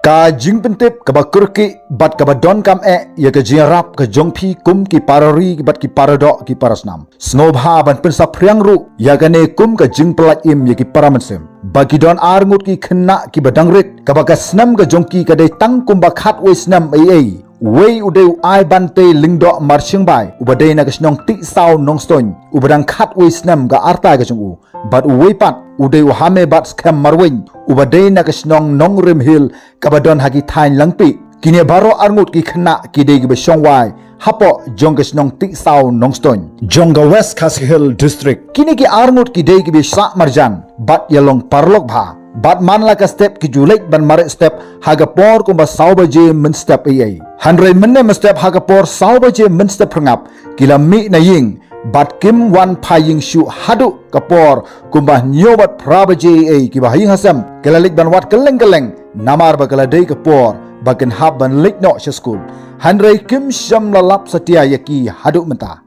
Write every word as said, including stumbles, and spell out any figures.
Ka jingpyntip kaba kyrkieh bad kaba donkam eh ïa ka jingïarap ka jong phi kum ki para ri bad ki para doh ki para snam. Sngewbha ban pynsaphriang ruh ïa kane kum ka jingpyllait im ïa ki para mynsiem. Ba ki don ar ngut ki khynnah kiba dang rit, kaba ka snem ka jong ki ka dei tang kumba khatwei snem ei ei. Uwei u dei u Aibantei Lyngdoh Marshingbai, uba dei na ka shnong Tihsaw Nongstoiñ, uba dang khatwei snem ka arta ka jong u. Bad uwei pat u dei u Hamebat Skhem Marweiñ, uba dei na ka shnong Nongrimhill, kaba don ha ki thaiñ Langpih. Kine baroh ar ngut ki khynnah ki dei kiba shong wai hapoh jong ka shnong Tihsaw Nongstoiñ, jong ka West Khasi Hills District. Kine ki ar ngut ki dei kiba sah marjan bad ïalong paralok bha. Bad man la ka step ki ju leit ban mareh step ha ka por kumba saw baje mynstep ei ei. Hynrei mynne mynstep ha ka por saw baje mynstep phyrngap, ki la mih na ïing bad kim wan phai ïing shuh haduh ka por kumba hynñiew bad phra baje ei ei. Kiba ha ïing ha sem ki la leit ban wad kylleng kylleng, namar ba ka la dei ka por ba kin hap ban leit noh sha skul. Hynrei kim shym la lap satia ïa ki haduh mynta.